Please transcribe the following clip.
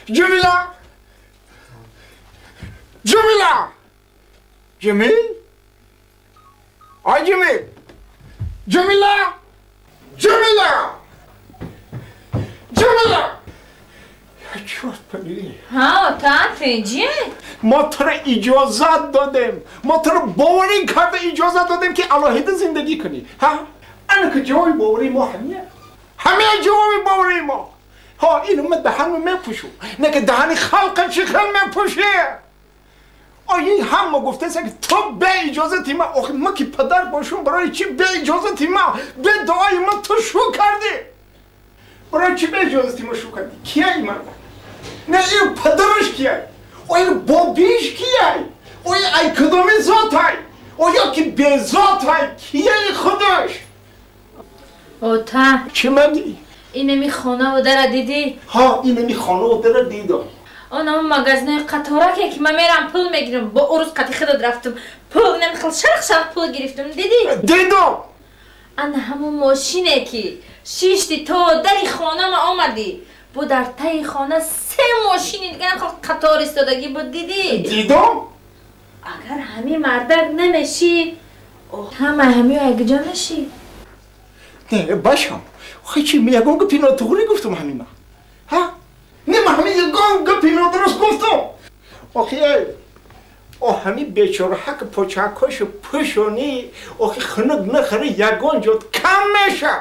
Ҷамила, Ҷамила, Ҷамил, ай Ҷамил, Ҷамила, Ҷамила, Ҷамила. Чёрт побери. Ҳа, та тинҷи? Мо туро иҷозат додем, мо туро боварӣ карда иҷозат додем, ки алоҳида зиндагӣ кунӣ. Ҳа, ана ки ҷавоби боварии мо ҳамия, ҳамия ҷавоби боварии мо. Ҳа, ину ма даҳанро мепӯшум, не ки даҳани халқа чӣ хел мепӯшӣ? Ин ҳама гуфтаст, ки ту бе иҷозати ма, охи ма ки падар бошум, барои чӣ бе иҷозати ма, бе дуои ма ту шу кардӣ? Барои чӣ бе иҷозати ма шу кардӣ? Кияй марда? Не, ин падараш кияй? О, ин бобиш кияй? О, ай кадоми зотай? Оё ки безотай? Кияй худаш? Ота. Чӣ мани? Инами хонаву дара дидӣ? Ҳа, инами хонаву дара дидам. Онам магазинои қатораке, ки ман мерам, пул мегирам, бо урус қати худат рафтам, пул инами хел шарқ шарқ пул гирифтам, дидӣ? Дидам. Ана ҳамун мошине, ки шишти, то дари хонама омадӣ, бо дар таи хона се мошини дигарам хел қатор истодагӣ буд, дидӣ? Дидам. Агар ҳамин мардак намешӣ, ҳама ҳамиё якҷо мешӣ. Не, башам, чӣ, ягон гапи нотуғрӣ гуфтам ҳамима? Ҳа, не, ма ҳамин ягон гапи нодуруст гуфтам? Охи о, ҳамин бечораҳак почакҳошу пӯшонӣ, охи хунук нахӯри, ягон ҷо кам меша.